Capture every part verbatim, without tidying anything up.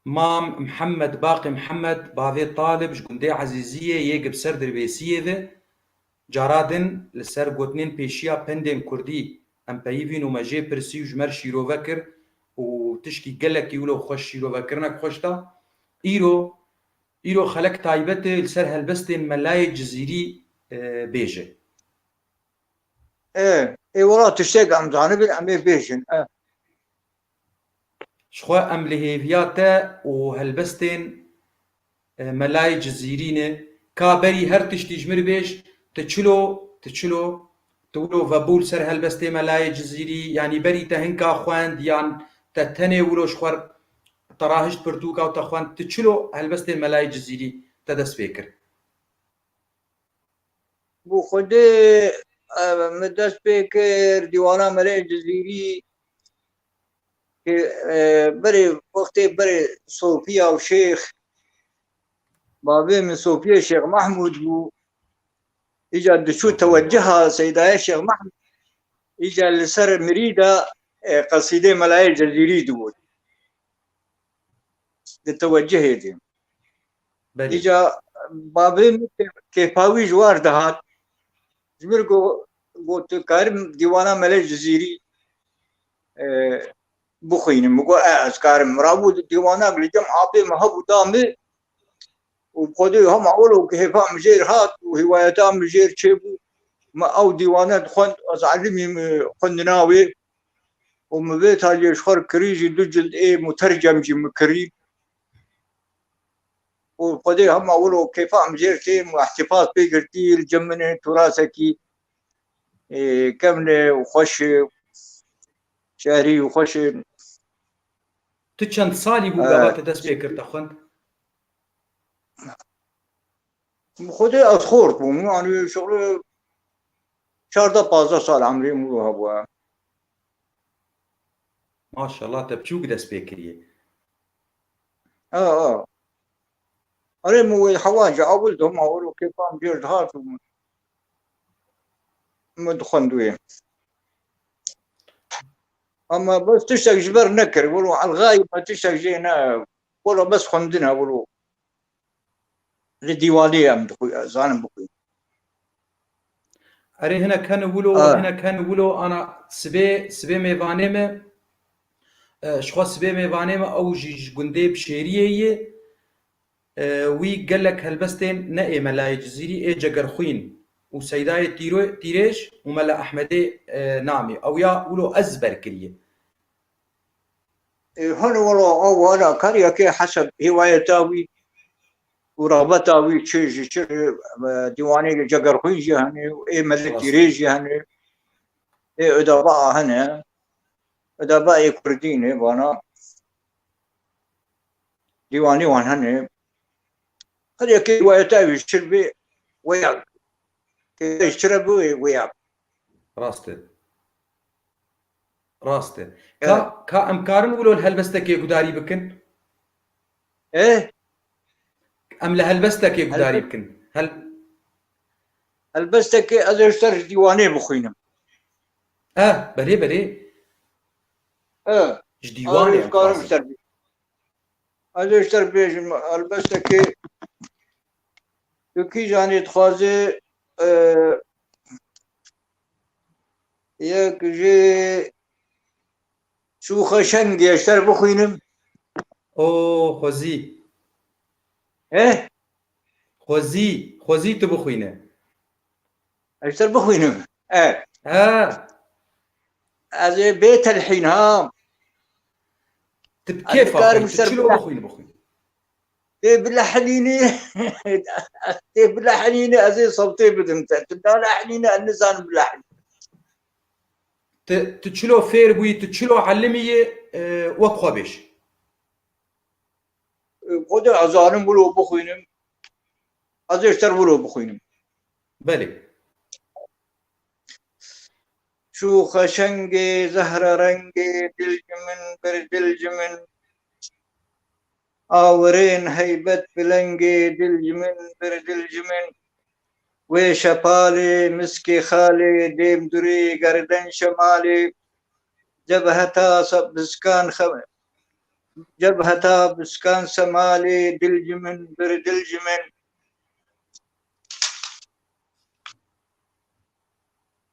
Mam Mihemed Baqê Mihemed, bavê Talib ji gundê Ezîziyê yê gi bi ser Dirbêsiyê ve, cara din li ser gotinên pêşiya pendên kurdî em peyivîn û me jê pirsî û ji me re şîrove kir û tişkî gelekî wilo xweş, şîrovekirinek xweş da. Îro, îro xelek taybet e li ser helbestên Melayê Cizîrî, e, bêje. Ê, ê wela tiştek em zanibin, em ê bêjin. E. Ji xwe em li hêviya te û helbestên, e, Melayê Cizîrî ne. Ka berî her tiştî ji min re bêj, tu çilo, tu çilo, tu wilo vebû li ser helbestê Melayê Cizîrî, yanî berî te hinka xwend yan te tenê wilo ji xwe te rahişt pirtûka û te xwend, tu çilo helbestên Melayê Cizîrî te dest pê kir? Bo Xwedê, e, min dest pê kir dîwana Melê Cizîrî, ke, e, berê wextê berê Sofiya û Şêx, bavê min Sofiya Şêx Mehmûd bû. Îca diçû teweciha Seydaya Şêx Mehmûd, îca li ser mirîda, e, qesîdê Melayê Cizîrî digot. Di tewecihê de. Belê. Îca bavê min kê-, kêfa wî ji war dihat. Ji min got, got, karim dîwana Melê Cizîrî, e, bixwînim. Min got, e, ez karim. Rabû dîwanak li cem apê min hebû da min û bi Xwedê hema wilo kêfa min jêr hat û hîwayeta min jêr çêbû. Min ew dîwane dixwend, ez elimî min xwendina wê û min vê taliyê ji xwe re kirî jî du cild ê mutercem jî min kirî. Û Xwedê hema wilo kêfa em jêr têm û îhtîfaz pê girtî li cem min ê turasekî, ê, kevn e û xweş e, şehrî û xweş e. Tu çend salî bû E, gava te dest pê kir te xwend? Xwedê ez xort bûm, yanî şixulê çardeh pazdeh sal emrê min wilo hebû. Maşallah, te biçûk dest pê kiriye. A, a. Erê, min wê hewa ji ewil de hema wilo kêfa min jêr dihat û min, min dixwend wê. Ama bes tiştek ji ber nekir, wilo elxayî me tiştek jê ne, wilo bes xwendin e, wilo. Li dîwanê em dixwe-, zanin bixwînin. Erê, hinek hene wilo, Ha. hinek hene wilo, ana sibê, sibê mêvanê me, e, ji xwe sibê mêvanê me, ew jî ji gundê Bişêriyê ye. E, wî gelek helbestên ne ê Melayê Cizîrî, ê Cegerxwîn û Seydayê Tîro-, Tîrêj û Mela Ehmedê, e, Namî. Ew ya wilo ez ber kiriye. Ê, hene wela ew wela kariyekê heseb hêwayeta wî û rexbeta wî çi ji çi, e, dîwanê Cegerxwîn jî hene, ê Melê Rast. Tîrê jî hene, ê edeba hene, edeba ê Kurdî ne vana. Dîwanê wan hene. Her yekê hêwayeta wî çi bê, weya. Kê ji çi re bû, weya. Rast e. Rast e. Evet. Ka, ka em karin wilo li helbestekê gudarî bikin? Eh? Em li helbestekê gudarî Helbe- bikin. Hel- Helbestekê ez ê ji ser ji dîwanê bixwînim. Eh, belê, belê. Eh. Ji dîwanê Ez em karim dixwazin. ser. Ez ê ji ser bêjim, helbestekê tu kîjanê dixwaze, e, yek jê Şûxe Şengê ji ser bixwînim. O, xwezî. He? Xwezî, xwezî tu bixwîne. Ez ser bixwînim. E. Ha. Ez ê bê telhîn ha. Tu bi Ez kêfa dikarim xwe, tu ser çilo bile- bixwîne, bixwîne. Tê bilehlînî, tê bilehlînî ez ê sewtê bidim te. Tu nalehlînî ez nizanim bilehlînî. Tu, tu çilo fêr bûyî, tu çilo elimî yê, e, wek xwe bêj. Xwedê ez zanim wilo bixwînim. Ez ê ji te re wilo bixwînim. Belê. Şûxe Şengê, zehre rengê, dil ji min, bir dil ji min. Awirên heybet bi lengê, dil ji min, bir dil ji min. Wê şepalê, miskê xalê, dêm durê, gerden şemalê. Cebheta se-, biskan xe-, Cebheta biskan semalê, dil ji min bir dil ji min.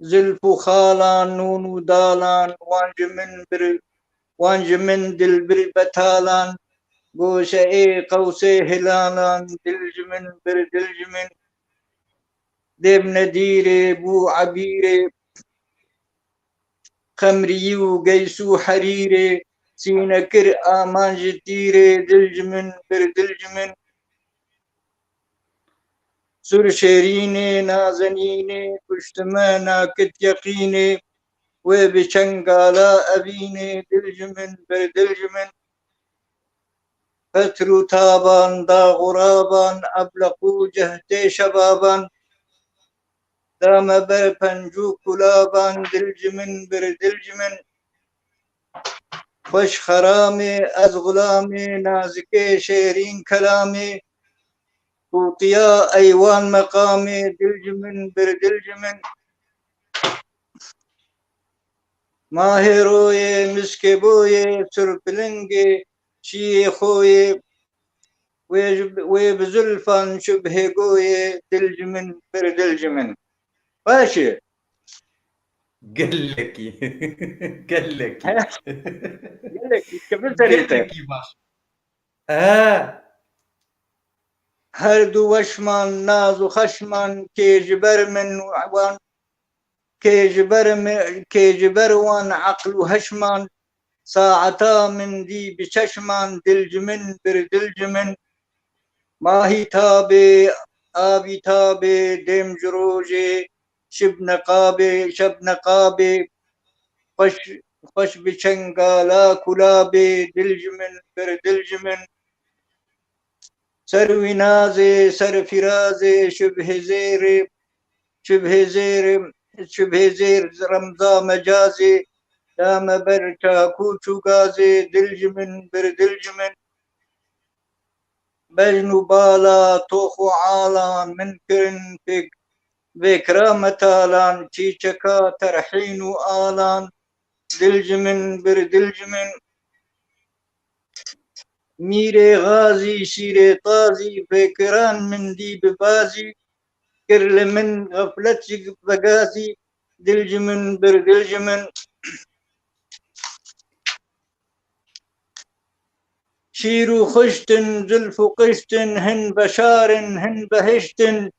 Zilf û xalan, nûn û dalan, wan ji min bir, wan ji min dil bir betalan, goşeyê qewsê hilalan, dil ji min bir dil ji min. Dêv nedîrê bû ebîrê, Xemriyî û geys û herîrê, sîne kir aman ji tîrê, dil ji min bir dil ji min. Sur şêrînê, nazenînê, kuştime nakit yeqînê, wê bi çengala evînê, dil ji min bir dil ji min. Petr û taban, dax û raban, ebleq û cehtê şebaban, dame ber penc û kulaban, dil ji min bir dil ji min. Xweş xeramê, ez xulamê, nazikê şêrîn kelamê, tûtiya eywan meqamê, dil ji min bir dil ji min. Mahê royê, miskê boyê, surpilingê, çiyê xoyê, wê ji, wê bi zulfan şibhê goyê, dil ji min bir dil ji min. Baş e. Gelekî. Gelekî. Gelekî, kevin serê te. Gelekî baş. He. Her du weşman, naz û xeşman, kê ji ber min û wan, kê ji ber min, kê ji ber wan eql û heşman, saeta min dî bi çeşman, dil ji min bir dil ji min. Mahî tabê, avî tabê, dêm ji rojê, şib neqabê, şeb neqabê, xweş, xweş bi çengala kulabê, dil ji min bir dil ji min. Ser wî nazê, ser firazê, şibhê zêrê, şibhê zêrê, şibhê zêr remza mecazê, dame ber çak û çûgazê, dil ji min bir dil ji min. Bejn û bala, tox û alan, min kirin pêk vêkira metalan, çîçeka terhîn û alan, dil ji min bir dil ji min. Mîrê xazî, şîrê tazî, pêkiran min dî bi bazî, kir li min xeflet ji vegazî, dil ji min bir dil ji min. Şîr û xiştin, zilf û qiştin, hin beşar in, hin behişt in,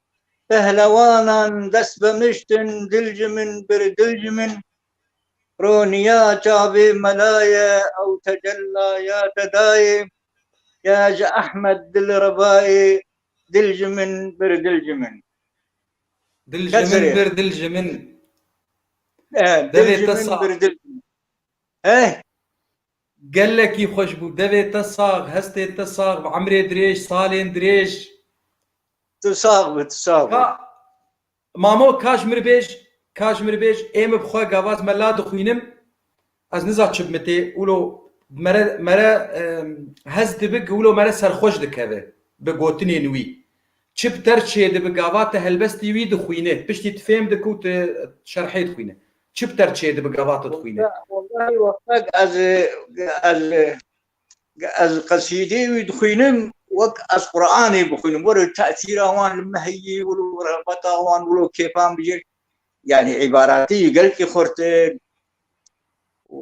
pehlewanan dest bemişt in, dil ji min bir dil ji min. Roniya çavê mela ye, ew tecella ya te dayê, ya ji Ehmed dilreva ye, dil ji min bir dil ji min. Dil ji min bir dil ji min. Devê te sax. Eh. Gelekî xweş bû. Devê te sax, hestê te sax, bi emrê dirêj, salên dirêj. Tu sax bi, tu sax bi. Mamo, ka ji min bêj, ka ji min bêj, ê min bi xwe gava ez mela dixwînim, ez niza çi bi min tê, wilo mere, mere, em, hez dibi, wilo mere serxweş dikeve bi gotinên wî. Çi bi te re çêdibi, gava te helbestî wî dixwîne, piştî tu fêm dike û tu şerhê dixwîne. Çi bi te re çêdibi, gava tu dixwîne? Wellahî, wellahî wextek ez, ez, ez qesîdê wî dixwînim, wek ez Quranê bixwînim. Were tesîra wan li me heyî, wilo rexbeta wan, wilo kêfan bijêr. Yani îbaratî gelkî xurt in û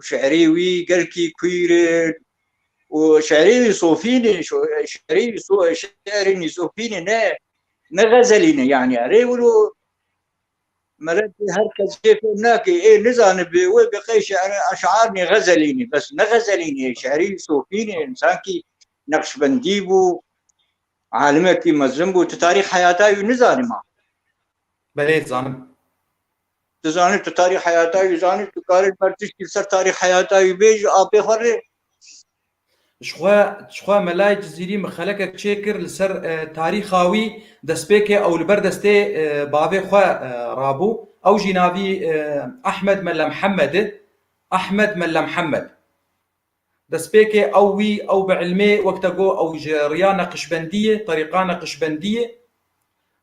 şi'rê wî gelkî kwîr in û şi'rê wî sofîn in, şo-, şi'rê wî so-, şi'rê wî sofîn in, ne, ne xezelî ne yani. Erê wilo Melekê her kes jê fêm nake, ê nizanibe wê bi qey şi'rê eş'arnê xezelînê, bes ne xezelînê, şi'rî sofînê, sankî neqşbendî bû, alimekî mezin bû. Tu tarîx heyata wî nizanî ma? Belê zanim. Tu zanî, tu tarîx heyata wî zanî, tu karî li ber tiştî li ser tarîx heyata wî bêjî, apê xwe rê. Ji xwe, ji xwe Melayê Cizîrî min xelekek çêkir li ser, e, tarîxa wî, destpêkê ew li ber destê, e, bavê xwe, e, rabû. Ew jî navî, e, Ehmed Melle Mihemed e. Ehmed Melle Mihemed. Destpêkê ew wî, ew bi ilmê, wek te got, ew ji riya neqişbendî ye, terîqa neqişbendî ye.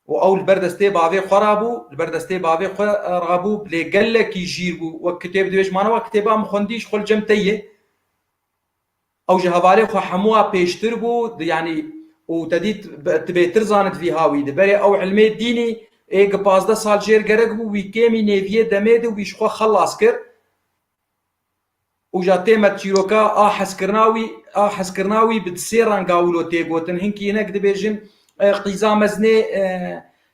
Û ew li ber destê bavê xwe rabû, li ber destê bavê xwe, e, rabû, lê gelekî jîr bû. Wek kitêb dibêj, mana wek kitêba min xwendî, ji xwe li cem te ye. Ew ji hevalê xwe hemûa pêştir bû, di, yanî, û te dît, bi, tu bêtir zanit vî hawî. Di berê ew ilmê dînî ê gi pazdeh sal jêr gerek bû, wî kêmî nêviyê demê de wî ji xwe xelas kir. Û ja tê me çîroka a hezkirina wî, a hezkirina wî bi sê renga wilo tê gotin. Hinkî hinek dibêjin, e, qîza mezinê, e,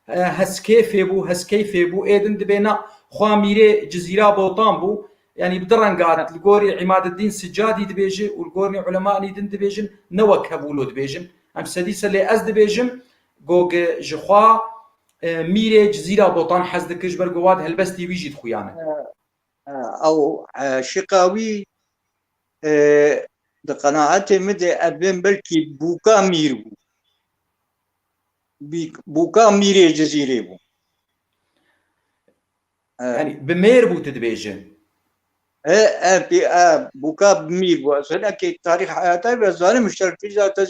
e, hezkêfê bû, hezkeyfê bû. Ê din dibê na xwa mîrê Cizîra Botan bû. Yanî bi du renga, li gorî Îmadeddîn Sicadî dibêje û li gorî ulemanî din dibêjin, ne wek hev wilo dibêjin. Em sedî ser lê ez dibêjim, go gi ji xwa, e, mîrê Cizîra Botan hez dikir, ji ber go wat helbestî wî jî dixuyane. Ew, e, şiqa wî, e, di qenaetê min de ez bên belkî bûka mîr bû. Bî-, bûka mîrê Cizîrê bû. E. Yanî bi mêr bû tu dibêje? E, e, pê, e, bûka bi mîr bû. Ez hinekê tarîx heyata wî ez zanim, şertî zaten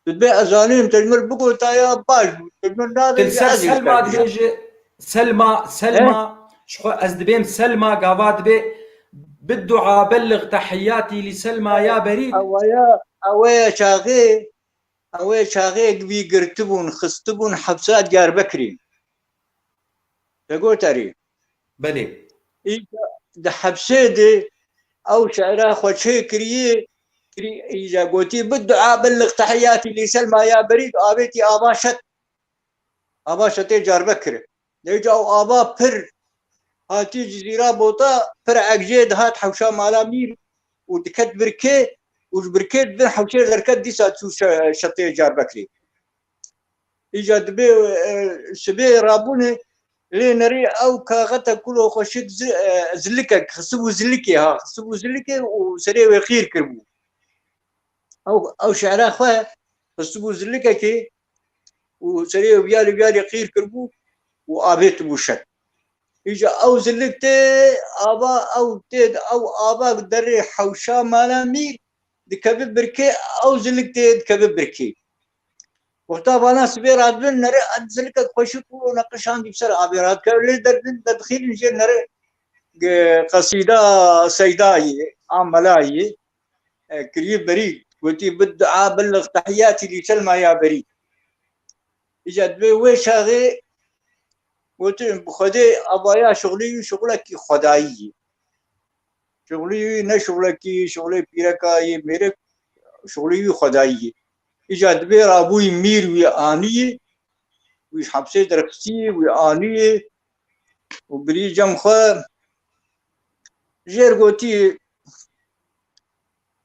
Tu dibê ez zanînim, tu ji min bigota ya baş bû. Tu ji min Tu li nadibî ser ez ê Selma şertî. Dibêje, Selma, He? Selma, ji xwe ez dibêm Selma, gava dibê, "Biddu'a belliq tehiyyatî li Selma ya berî." Ew ya, ew ya çaxê, ew ya çaxê wî girtibûn, xistibûn hepsa Diyarbekirê. Te got erê. Belê. Îca di hepsê de ew şi'ra xwe çê kiriye, kirî-, îca gotî, "Biddu'a belliq tehiyyatî li Selma ya berî", avêtî ava şet. Ava şetê Diyarbekir. Lê îca ew ava pir hatî Cizîra Bota, pir ek jê dihat hewşa mala mîr û diket birkê û ji birkê di bin hewşê derket dîsa çû şe-, şetê Diyarbekirê. Îca dibê, e, sibê rabûne, lê nerê ew kaxeta kulo xweşik zi-, e, zilikek, xisibû zilikê ha, xisibû zilikê û serê wê qîr kiribû. Ew, ew şi'ra xwe xisibû zilikekê û serê wê viyalê viyalê qîr kiribû û avêtibû şet. Îca ew zilik tê ava, ew tê, ew ava derê hewşa mala mîr, dikeve birkê, ew zilik tê dikeve birkê. Wexta vana sibê radibin, nere em zilikek xweşik û neqişandî bi ser avê radikeve, lê derdin, derdixînin jê nere, e, qesîda Seydayê, a Melayê, e, kiriye berî, gotî, "Biddu'a belliq tehiyyatî li Selma ya berî." Îca dibê wê çaxê gotin, bi Xwedê avaya şixulî wî şixulekî xwedayî ye. Şixulî wî ne şixulekî, şixulê pîreka yê mêrek, şixulî wî xwedayî ye. Îca dibê rabûyî mîr wî anî, wî ji hepsê derxistî, wî anî û birî cem xwe jêr gotî,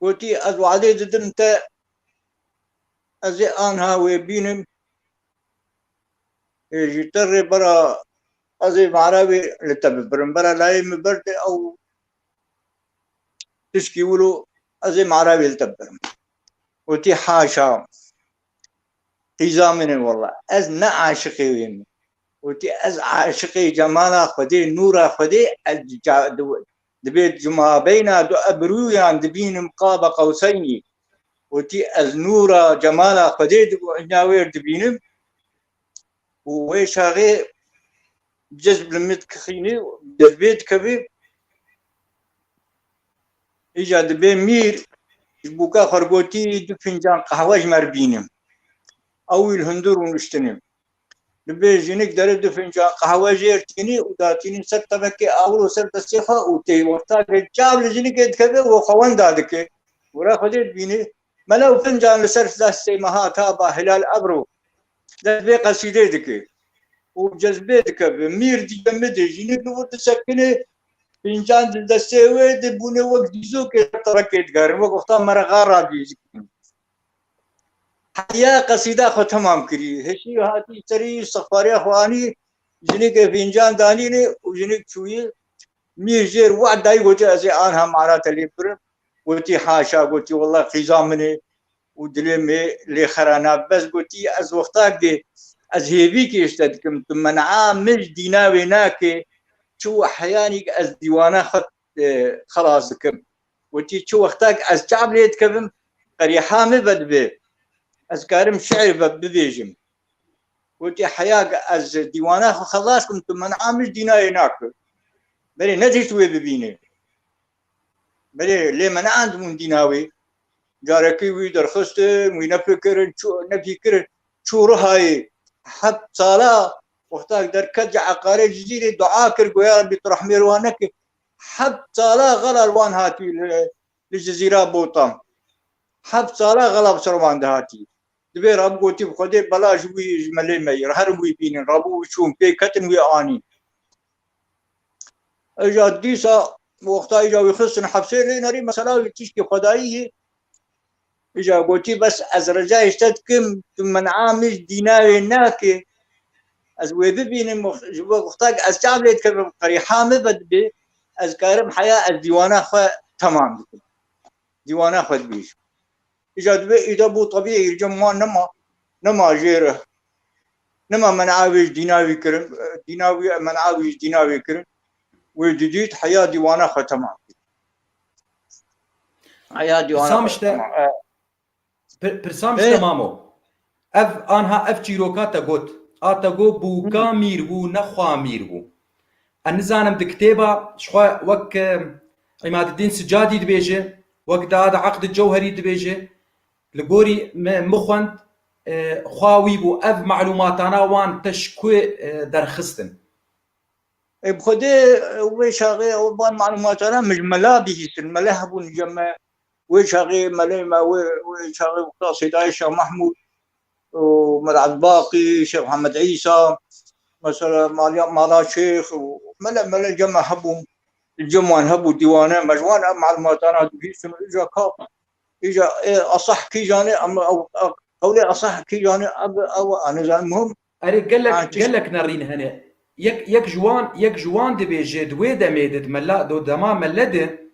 gotî, "Ez wadê didim te, ez ê anha wê bînim, ê, ji te rê bera ez ê mara wê li te bibirim. Bera layê min berde ew tişkî wilo ez ê mara wê li te bibirim." Gotî, "Haşa, qîza min e wela. Ez ne aşiqê wê me." Gotî, "Ez aşiqê cemala Xwedê, nûra Xwedê, ez ca-, di-, dibê cuma beyna du ebrûyan dibînim qaba qewseynî." Gotî, "Ez nûra cemala Xwedê di-, ina wê dibînim." Û wê çaxê cezb li min dikixîne, cezbê dikeve. Îca dibê mîr ji bûka xwe re gotî, "Du fincan qehwe ji me re bîne." Ew wî li hundir rûniştine. Dibê jinik dere du fincan qehwe jêr tînî û datînî ser tevekê awir û ser destê xwe û tê wexta ke çav li jinikê dikeve û xwe wenda dike. Wira Xwedê dibîne. Mela û fincan li ser destê me hat, ha ba hilal ebro. Dest vê qesîdê dike. Û cezbê dikeve. Mîr dî min de jinik li wir disekine. Fincan di destê wê de bûne wek dîzokê terekê digerin. Wek wexta merexa radî dikin. Heya qesîda xwe temam kirî. Hişî hatî serî, sexfariya xwe anî, jinikê fincan danîne û jinik çûyî. Mîr jêr wad dayî gotî, "Ez ê anha mara te lê birim." Gotî, "Haşa," gotî, "Wela qîza min e û dilê me lê xera nabe. Bes," gotî, "ez wextak de ez hêvîkê ji te dikim, tu men'a min ji dîna wê nake, çi weheyanî ez dîwana xwe, e, xelas dikim." Gotî, "Çi wextak ez çav lê dikevim, qerîha min vedibe, ez karim şi'rê ve bibêjim." Gotî, "Heya ez dîwana xwe xelas kim, tu men'a min ji dîna wê nake." Belê nedihişt wê bibîne. Belê lê men'and bûn dîna wê. Carekî wî derxistin, wî nefikirin, çû, nefîkirin, çû Rihayê. Heft sala wexta derket ji Eqarê Cizîrê dua kir, goya Rebî tu rehmê li wan neke. Heft sala xela li wan hatî li, li Cizîra Botan. Heft sala xela bi ser wan dihatî. Divê re gotî bi Xwedê bela ji wî, ji melê me yê. Herin wî bînin. Rabû wî çûn pê ketin wî anîn. Îja dîsa wexta îja wî xistin hepsê lê nerî mesela wî tişkî xwedayî yê. Îja gotî bes ez ricayê ji te dikim, tu men'a min ji dîna wê nake. Ez wê bibînim, ji bo wexta ez çav lê dikevim qerîha min vedibê, ez karim heya ez dîwana xwe temam dikim. Dîwana xwe dibêjim. Îja divê îde bû tebî îrcem wan nema, nema jê re. Nema men'a wê ji dîna wî kirin, dîna wî, men'a wî ji dîna wê kirin. Wê didît heya dîwana xwe temam kir. Heya dîwana Pirsam xwe işte, temam. E, pir-, pirsam işte Ê. mamo. Ev anha ev çîroka te got. A te got bûka Hı. mîr bû, ne xwa mîr bû. Ez nizanim di kitêba ji xwe wek, e, Îmadidîn Sicadî dibêje, wek da di Eqd Cewherî dibêje, li gorî me, min xwend, e, xwa wî bû. Ev malûmatana wan te ji ku, e, derxistin? E, bi Xwedê, e, wê çaxê ew van malûmatana min ji mela bihîstin. Mele hebûn cem me. Wê çaxê melê me, wê, wê çaxê wexta Sêdayê Şah Mahmûd û Mirad Baqî, Şêx Mihemed Îsa, mesela Maliya, Mala Şêx û mele, mele cem me hebûn. Cem wan hebû, dîwane, me ji wan ev malûmatana dibihîstin. Îca ka, îca, ê, esah kîjan e, em, ew, ew, qewlê esah kîjan e, ev, ew, ez nizanim, muhim. Erê, gelek, Ha, tişt- gelek nerîn hene. Yek, yek ji wan, yek ji wan dibêje, di wê demê de, di mela, di dema mele de,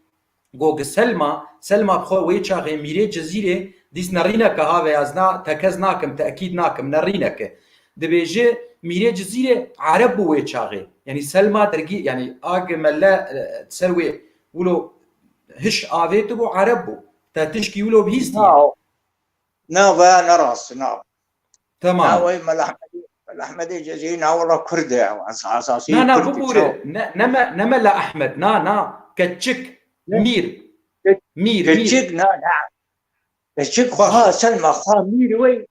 go gi Selma, Selma bi xwe wê çaxê Mîrê Cizîrê, dîs nerîneke ha ve, ez na, tekez nakim, te'kîd nakim, nerîneke. Dibêje, Mîrê Cizîrê Ereb bû wê çaxê. Yanî Selma dergî, yanî a gi mele, e, ser wê wilo hiş avêtibû Ereb bû. Te tişkî wilo bihîstiye. Na, na, ve ne rast, na. Tamam. Na, wey Mela Ehmedê, Mela Ehmedê Cezîrî, na, wela Kurd e, es-, esasî Na, na, Kurd e, bibûre. çaw. Ne, ne me-, ne Mela Ehmed, na, na. Keçik, Ne? Mîr. Ke-, Mîr, Mîr. Keçik, na, na. Keçik, Baş. xwa, Selma, xwa Mîr wey.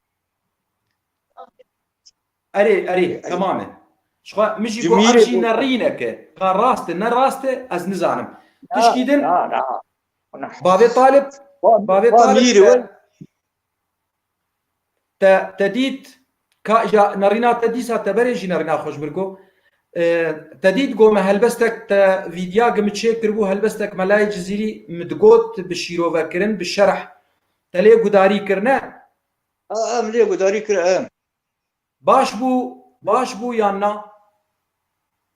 Erê, erê, Erê. tamam e. Ji xwe, min jî Ji got, Mîrê ev jî got. nerîneke. Ka rast e, ne rast e, ez nizanim. Na, Tişkî din, na, na. Bavê Talib, Xwa, Bavê xwa Talib, Mîr te, wey. te, te dît, ka, ya, nerîna te dîsa te berê jî nerîna xwe ji min go. E, te dît go me helbestek te vîdya gi min çêkiribû, helbestek Melayê Cizîrî min digot bi şîrovekirin, bi şerh. Te lê gudarî kirine? A, em lê gudarî kir, em. Baş bû, baş bû yan na?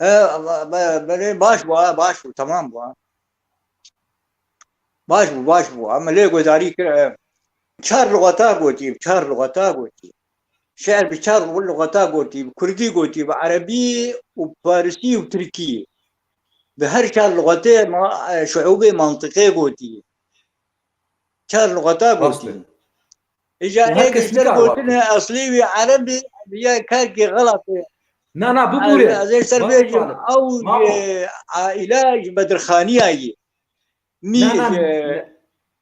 E, be-, be-, belê baş bû, ha, baş bû, temam bû, ha. Baş bû, baş bû. Em lê guhdarî kir, e, çar luxata gotî, çar luxata gotî. Şi'r bi çar luxata gotî, bi kurdî gotî, bi erebî û farisî û tirkî. Bi her çar luxatê ma-, e, şuûbê mantiqê gotî. Çar luxata Rast e. gotî. Îca Û her ê kes ji ser nikare gotine waqt. eslî wî erebî, ya karkê xelatê. Na, na, bibûre. Ez, ez ê ser Bavê bêjim, Talib. ew Mamo. ji aîla ji Bedirxaniya yê. Mîr, Na, na, e, ne,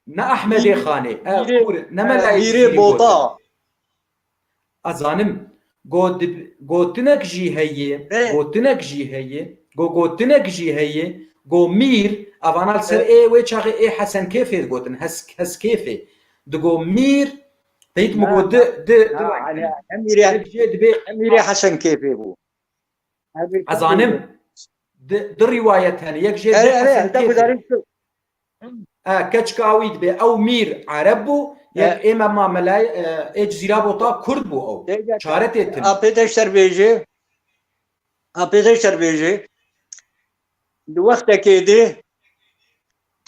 ne Ehmedê Mîr, Xanê. E, Mîrê, bûre. Ne e, Melayê Mîrê Cizîrî Bota. gotin. Ez zanim, go dib-, gotinek jî heye, Ne? gotinek jî heye, go gotinek jî heye, go mîr, evana li ser Ne? ê wê çaxê ê Hesen Kêfê digotin, Hes-, Hes Kêfê. Digo mîr, teyit min Na, go di, na, di, di na, reng ne, hene. ne mîrê, Yek jê dibê ne mîrê Hesen Kêfê bû. Ne mîr Ez Kêfê zanim, bû. di, di rîwayet hene, yek jê Erê, dibê erê, Hesen heta Kêfê. gudarî tu. E, keçika wî dibê ew mîr ereb bû, yek E. ê me ma melay, e, ê Cizîra Bota kurd bû ew. Tê de Çare tê tin. A pê de ser bêjê, a pê de ser bêjê, di wextekê de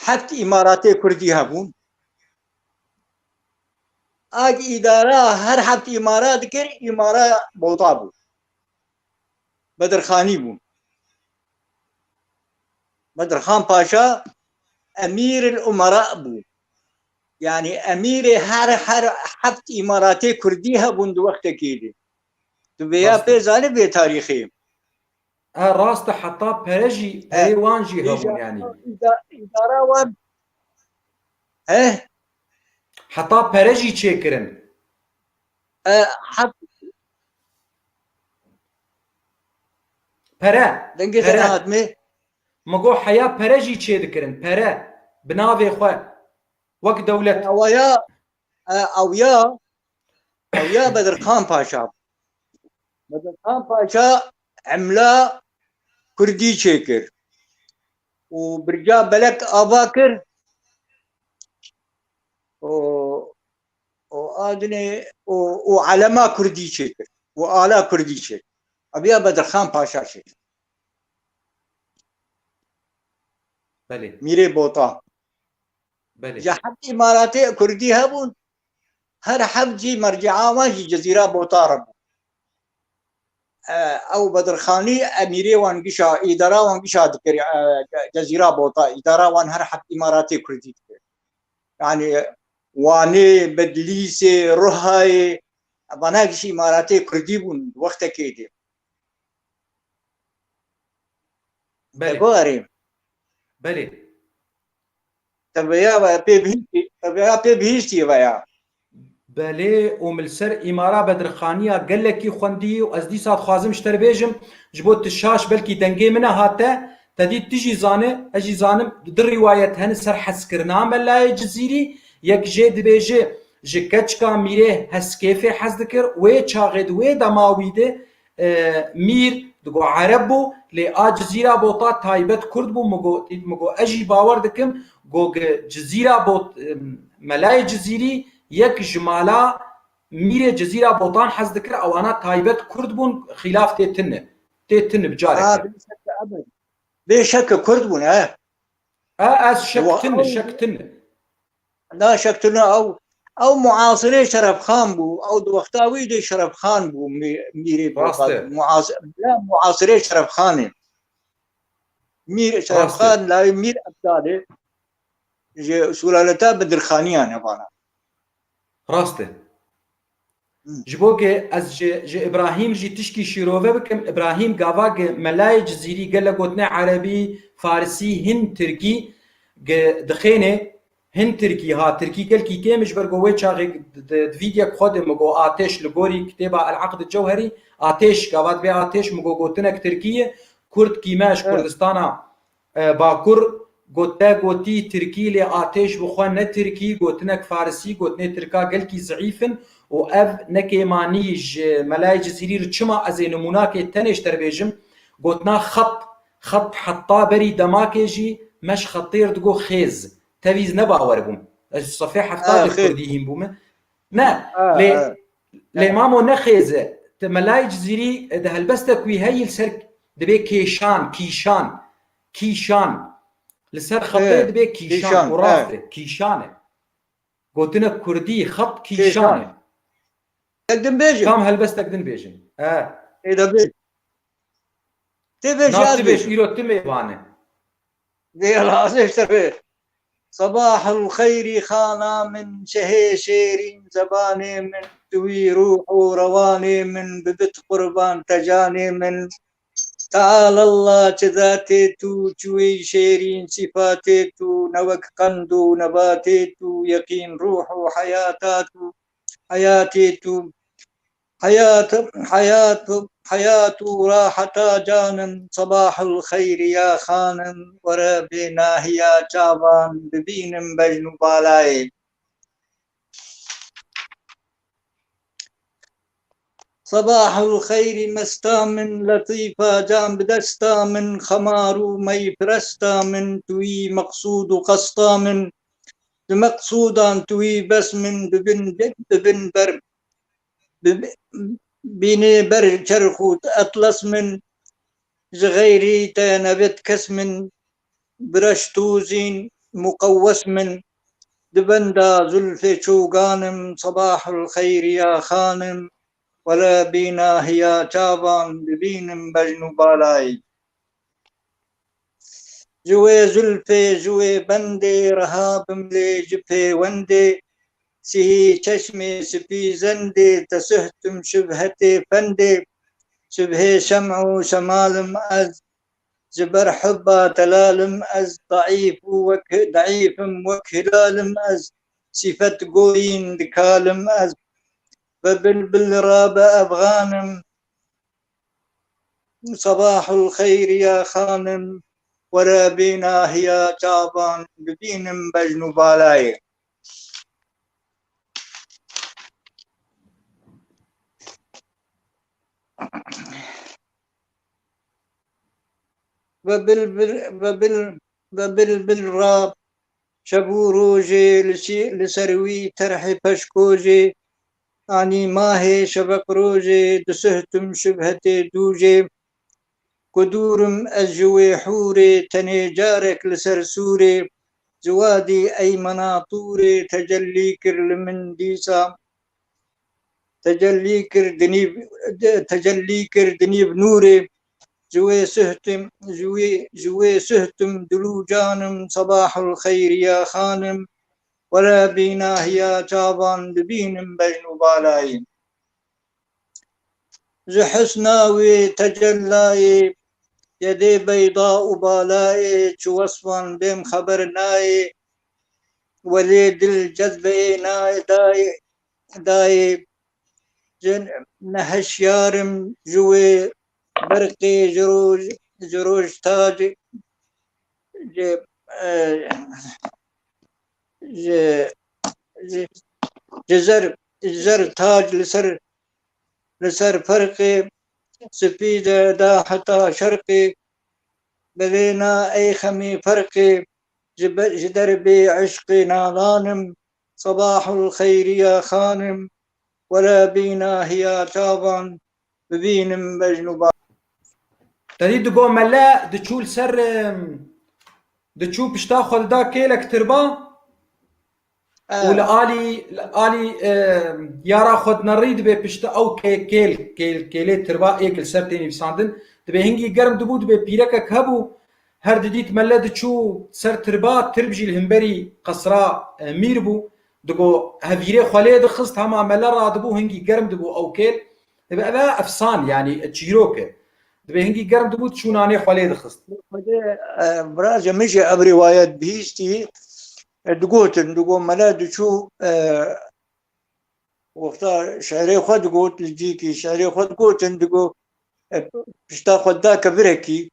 heft îmaratê kurdî hebûn. Ak îdara her heft îmara dikir, îmara Bota bû. Bedirxanî bû. Bedirxan Paşa emîr el umera bû. Yanî emîrê her, her heft îmaratê kurdî hebûn di wextekê de. Tu vêya Rast e. pê zanî vê tarîxê. E, rast e, heta pere jî, E, perê wan jî îca-, hebûn yanî. îda-, îdara wan. He? Qeta pere jî çêkirin. E, hep Pere. Dengê te Pere. Nehatmê. Min got heya pere jî çêdikirin. Pere. Bi navê xwe. Wek dewlet. Awaya, e, awya, awya Bedirxan Paşa. Bedirxan Paşa emla Kurdî çêkir. Û birca belek ava kir. Û, û adinê, û, û alema Kurdî çêkir. Û ala Kurdî çêkir. Aviya Bedirxan Paşa çêkir. Belê. Mîrê Bota. Belê. Ji heft îmaratê Kurdî hebûn. Her heft jî merce'a wan jî Cezîra Bota re bû. E, ew Bedirxanî emîrê wan gişa, îdara wan gişa dikir, e, Cezîra Bota, îdara wan her heft îmaratê Kurdî dikir. Yani Wanê, Bedlîsê, Ruhayê, vana gişî îmaratê Kurdî bûn wextekê de. Belê. Te gorî. Belê. Te veya ve pê bihîstî, te veya pê bihîstî veya. Belê, û min li ser îmara Bedirxaniya gelekî xwendî û ez dîsa dixwazim ji te re bêjim, ji bo tu şaş belkî dengê min e hate, te dî tu jî zane, ez jî zanim, du rîwayet hene ser hezkirina Melayê Cizîrî, yek jê dibêje ji keçika mîrê Heskêfê hez dikir, wê çaxê di wê dema wî de e, mîr, digo Ereb bû, lê a Cizîra Bota taybet Kurd bû, min got, min got, ez jî bawer dikim, got, gi Cizîra Bot-, e, Melayê Cizîrî yek ji mala mîrê Cizîra Botan hez dikir, ewana taybet Kurd bûn, xîlaf tê tine. Tê tine bi careke. Ha, bê şek ebed. Bê şek Kurd bûn, he. E, ez şek Wa-, tine, ew şek tine. Na şek tune ew, ew muasirê Şerefxan bû. Ew di wexta wî de Şerefxan bû, mî-, mîrê Rast Bexdad. e. Muas-, bila muasirê Şerefxanê. Mîr Rast e. Şerefxan, lawê Mîr Ebdalê ji sulaleta Bedirxaniyan e vana. Rast e. Ji bo ke ez ji, ji Îbrahîm jî tişkî şîrove bikim. Îbrahîm gava ke Melayê Cizîrî gele gotine erebî, farisî, hin tirkî ge dixêne, hin tirkî ha, tirkî gelkî kêm e, ji ber ku wê çaxê di, di, di vîdyek xwe de min got Atêş li gorî kitêba El Aqd Cewherî, Atêş, gava dibê Atêş, min got gotinek tirkî ye, Kurd kî me ji Evet. Kurdistana e, Bakur, got te gotî tirkî, lê Atêş bi xwe ne tirkî, gotinek farisî, gotinê tirka gelkî zeîf in û ev ne kêmanî ji Melayê Cizîrî re çima ez ê nimûnakê tenê ji te re bêjim, gotina xet, xet heta berî demakê jî me ji xetê re digo xêz. Tevîz ne bawer bûm. Ez ji sefê hefta Ha, de xêz. Kurdî hîn bûme. Ne, Ha, lê, ha. lê mamo ne xêz e. Te Melayê Cizîrî, e, di helbestek wî heyî li ser dibê kêşan, kîşan. Kîşan. Li ser xetê He, dibê kîşan. kîşan, Û rast he. e. Kîşan e. Gotinek kurdî, xet kîşan e. Kîşan. Tek din bêjin. Tam helbestek din bêjin. He. Ê de bêj. Tê bêj, Na yaz tu bêj, bêjin. îro tu mêvan e. Dê razê ji te be. Sebahul xeyrî xana min, şehê şêrîn zebanê min, tu wî ruh û rewanê min, bibit qurban te canê min. Teala Allah, çi zatê tu, çi wî şêrîn sîfatê tu, ne wek qend û nebatê tu, yeqîn ruh û heyata tu, heyatê tu, heyat, heyat, heyat û raheta canim, sebahul xeyrî ya xanim, were bê nahiya çavan, bibînim bejn û balayê. Sebahul xeyrî mesta min, letîfa can bi desta min, xemar û mey piresta min, tu yî meqsûd û qesta min, di meqsûdan tu yî bes min, bibin, bibin ber, bi-, bînê ber çerx û etles min, ji xeyrî te nebit kes min, bireştûzîn muqewwes min, di benda zulfê çoganim, sebahul xeyriya xanim, wele bîna hiya çavan, bibînim bejn û balayî. Ji wê zulfê, ji wê bendê, reha bim lê ji pêwendê, sihî çeşmê, sipî zendê, te suhtim şibhetê fendê, şibhê şem û şemalim ez, ji ber hubba telalim ez, deîf û wek, deîfim wek hilalim ez, sîfet gorîn dikalim ez. Ve bilbil rabe evxanim, sebahul xeyr ya xanim, were bê nahiya çavan bibînim bejn û balayê. Ve bilbil, ve bil, ve bilbil ra şev û rojê li sî-, li ser wî terhê peşkojê, anî mahê şeveq rojê, disuhtim şibhetê dûjê. Ku dûr im ez ji wê hûrê, tenê carek li ser sûrê, ji wadî eymena tûrê tecellî kir li min dîsa. Tecellî kir di nîv, tecellî kir di nîv nûrê. Ji wê suhtim, ji wê, ji wê suhtim dil û canim, sebahul xeyr ya xanim. Were bî nahiya çavan dibînim bejn û balayê. Ji husna wê tecellayê, yedê beyda û balayê, çi wesfan bêm xeber nayê. Welê dil cezbeyê nayê dayê, dayê. Ji neheşyar im ji wê berqê, ji roj, ji roj tacê, ji, e, ji, ji, ji zer, ji zer tac li ser, li ser ferqê, spî de da heta şerqê, belê na ey xemî ferqê, ji be-, ji derbê eşqê nalan im, sebahul xeyr ya xanim, were bî nahiya çavan, bibînim bejn û ba- Te dî digo mele diçû li ser, em, diçû pişta xwe dida kêlek tirba û li alî, li alî, em, yara xwe dinerî dibê pişta ew kê-, kêl, kêl, kêlê tirba ê ku li ser tê nivîsandin. Dibê hingî germ dibû, dibê pîrekek hebû, her didît mele diçû ser tirba, tirb jî li hemberî qesra, e, mîr bû. Digo hevîrê xwe lê dixist, hema mele radibû, hingî germ dibû ew kêl. Dibê ev e efsan, yanî çîrok e. Dibê hingî germ dibû, diçû nanê xwe lê dixist. Xwedê, e, birazê min jî ev rîwayet bihîstî, e, digotin, digo mele diçû, e, wexta şerê xwe digot, li cîkî şerê xwe digotin, digo, e, pişta xwe da kevirekî,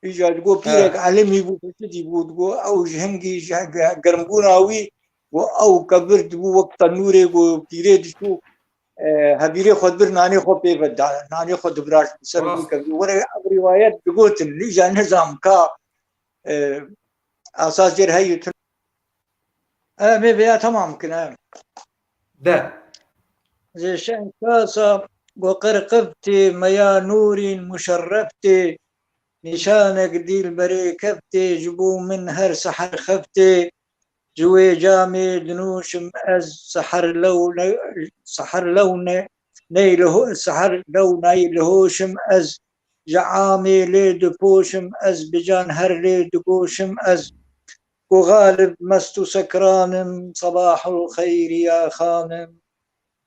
îca digo pîrek He. elimî bû, xweşidî bû, digo ew ji hingî ji ge-, germbûna wî, got ew kevir dibû wek tenûrê, got pîrê diçû, e, hevîrê xwe dibir nanê xwe pê ve da, nanê xwe dibiraşt bi ser wî Rast. kevir. Were ev rîwayet digotin, îca nizam ka, e, esas jêr heyî tun. Em ê vêya temam bikin, em. De. Ji şenkasa go qirqiftê, meya nûrîn muşerreftê, nîşanek dîlberê keftê, ji bo min her seher xeftê, ji wê camê dinûşim ez, seher lew ne, seher lew ne, ney li ho-, seher lew ney li hoşim ez, ji amê lê dipoşim ez, bi can her lê digoşim ez, ku xalib mest û sekran im, sebahul xeyr ya xanim,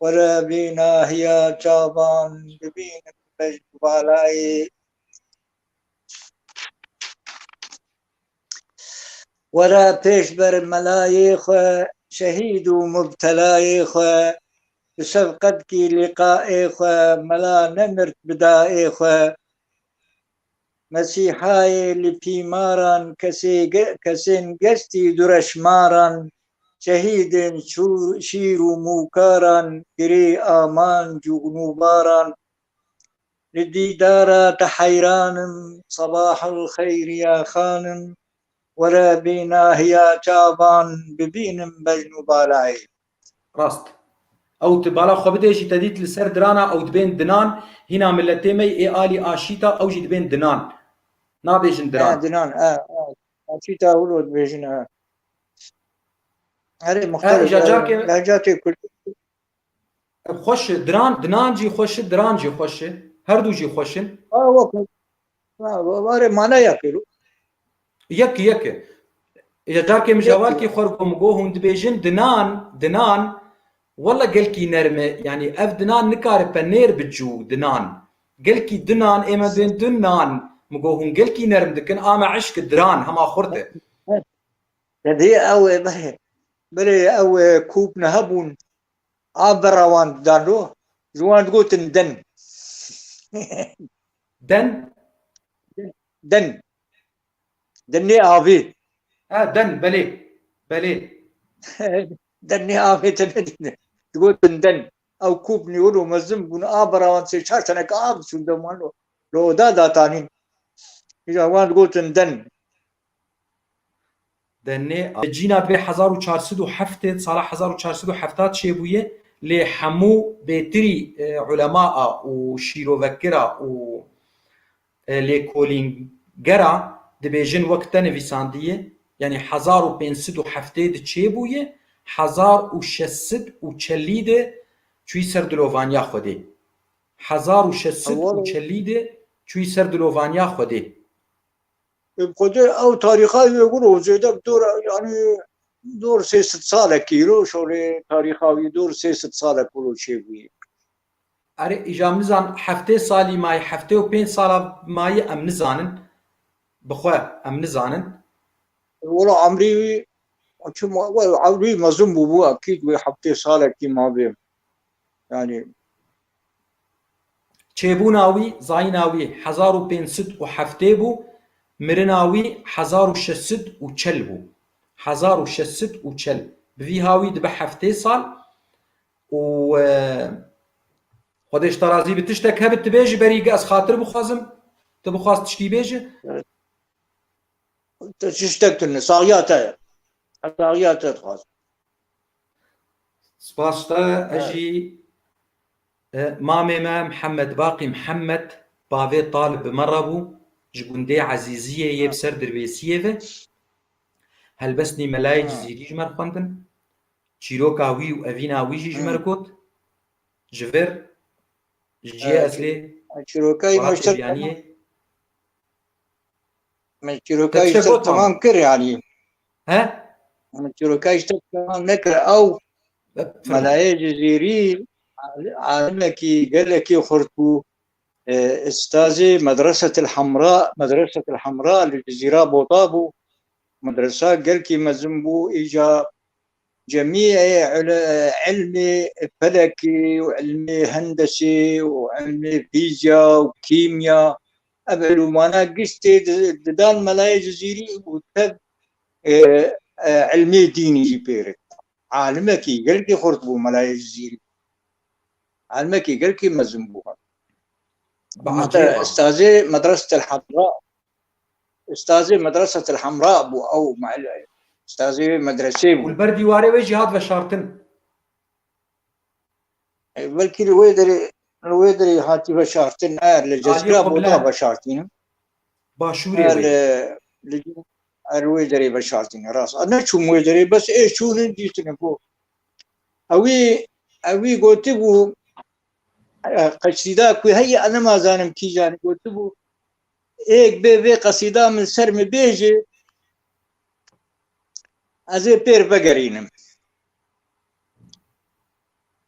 were bî nahiya çavan, bibînim bejn û balayê. Were pêş ber melayê xwe, şehîd û mubtelayê xwe, bi şefqetkî lîqayê xwe, mela nemirt bi dayê xwe. Mesîhayê li pîmaran, kesê ge-, kesên geştî dureşmaran, şehîdên çû-, şîr û mûkaran, girê amanc û nûbaran. Li dîdara te heyran im, sebahul xeyr ya xanim, were bî nahiya çavan, bibînim bejn û balayê. Rast. Ew tu bala xwe bidê jî te dît li ser dirana ew dibên dinan, hîna miletê me ê alî aşîta ew jî dibên dinan. Nabêjin diran. E, dinan, e, e. Aşîta wilo dibêjin, e. Erê, He, muxtelif, îja e, carkê lehcatê kurdî. Xweş e, diran, dinan jî xweş e, diran jî xweş e. Her du jî xweş in. Ha, wek, ha, wa-, warê mana yek e. Yek, yek e. Ya carkê min ji Yek e. hevalkê xwe re got, min got, hûn dibêjin dinan, dinan, wele gelkî nerm e. Yanî ev dinan nikare penêr bi cû, dinan. Gelkî dinan, ê me bên dinan. Min got, hûn gelkî nerm dikin, a me eşk diran, hema xurt e. Te dî ew ê me. Belê ew, e, kûp ne hebûn. Av bera wan didan ro. Ji wan digotin den. Den? Den. Denê avê. Ha, den, belê. Belê. Denê avê te nedîne. Digotin den. Ew kûp nî wilo mezin bûn. Av bera wan sê çar teneke av diçûn de wan lo, lo oda datanîn. Îja wan digotin den. Denê cîna divê hezar û çar sed û heftê, sala hezar û çar sed û hefta çêbûye, lê hemû bêtirî, e, ulema a û şîrovekira û, e, lêkolîngera dibêjin wek te nivîsandiye, yanî hezar û pênc sed û heftê de çêbûye, hezar û şeş sed û çelî de çûyî ser dilovaniya Xwedê. Hezar û şeş sed û çelî de çûyî ser dilovaniya Xwedê. Bi Xwedê ew tarîxa wê wilo zêde bi dor, yanî dor sê sed salekî wilo şorê tarîxa wî dor sê sed salek wilo çêbûyî. Erê, îja min nizan heftê salî mayî, heftê û pênc sala mayî em nizanin. Bi xwe em nizanin. Wilo emrî wî, çima, we emrî mezin bû, bû ekîd wê heftê salekî mabê. Yanî Çêbûna wî, zayîna wî hezar û pênc sed û heftê bû, mirina wî hezar û şeş sed û çel bû. Hezar û şeş sed û çel. Bi vî hawî dibe heftê sal û, e, Xwedê ji te razî bi. Tiştek hebit tu bêjî, berî ge ez xatir bixwazim. Tu bixwaz tişkî bêjî? Tiştek tune, saxiya te ye. Saxiya te dixwazim. Spas te, ez jî, e, mamê me Mihemed Baqî Mihemed, bavê Talib bi me re bû, ji gundê Ezîziyê yê bi ser Dirbêsiyê ve. Helbestnî Melayê Cizîrî ji me re xwendin. Çîroka wî û evîna wî jî ji me re got. Ji vir, ji cihê eslê, çîrokayî Welatê Biyaniyê. Min çîroka ji te temam kir, yanî. He? Min çîroka ji te temam nekir. Ew Melayê Cizîrî alimekî gelekî xurt bû. E, Ustazê Medresetil Hemra, Medresetil Hemra li Cizîra Bota bû. Medresa gelkî mezin bû. Îca cemî, e, ilmê felekî û ilmê hendesê û ilmê fîzya û kîmya, ev ilûmana giştê di-, didan Melayê Cizîrî û tev, e, e, ilmê dînî jî pê re. Alimekî gelkî xurt bû Melayê Cizîrî. Alimekî gelkî mezin bû. Ustazê Medresetil Hemra. Ustazê Medresetil Hemra bû, ew muel-, ustazê medresê bû. Û li ber dîwarê wê jî hat veşartin. E, belkî li wê derê, li wê derê hatî veşartin, e, li Cizîra Bota veşartî. Başûrê wê. Li, li, er wê derê veşartî, rast. E, neçûm wê derê, bes ê çûnin dîtine ku. Ewî, ewî gotibû, e, qesîda ku heye, ez nemazanim kîjan gotibû, êk bê vê qesîda min ser min bêje, ez ê pêr vegerînim.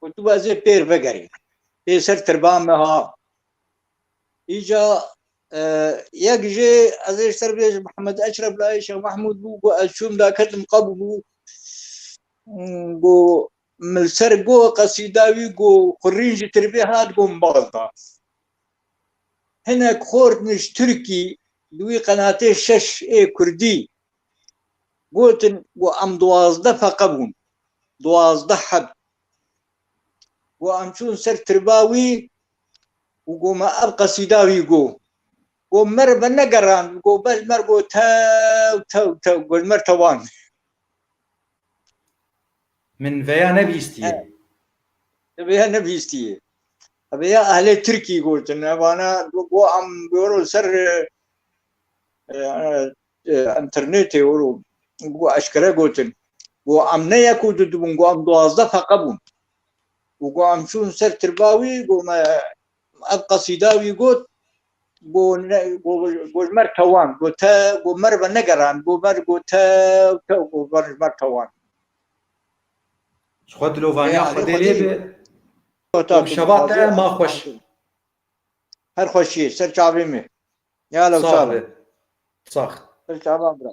Gotibû ez ê pêr vegerînim. Pê ser tirba me ha. Îca, e, yek jê ez ê ji ser bêjim Mihemed Eşref Layê Şêx Mehmûd bû, got ez çûm daketim qebû bû. Got, min li ser got qesîda wî got, xurîn ji tirbê hat, got min baz da. Hinek xort min ji Tirkî li wî qenatê şeş ê Kurdî gotin, got em duwazdeh feqe bûn. Duwazdeh heb. Got em çûn ser tirba wî û got me ev qesîda wî got. Got me re venegerand, got bes me re got tew, tew, tew, got me re tewan. Min veya nebîstiye. He. Te veya nebîstiye. Te veya ehlê Tirkî gotin. Evana got, got em goro ser, e, e, e, internetê wero. Got eşkere gotin. Got em ne yek û du dibûn, got em duwazdeh feqe bûn. Û got em çûn ser tirba wî, got me ev qesîda wî got, got ne, got, got ji me re tewan, got te, got me re venegeran, got me re got te, te, got me re ji me re tewan. Ji xwe dilovaniya Xwedê lê be. Şeva te ma xweş. Her xweşiyê, ser çavê me. Ya lew sağ be. Sax. Ser çava bira.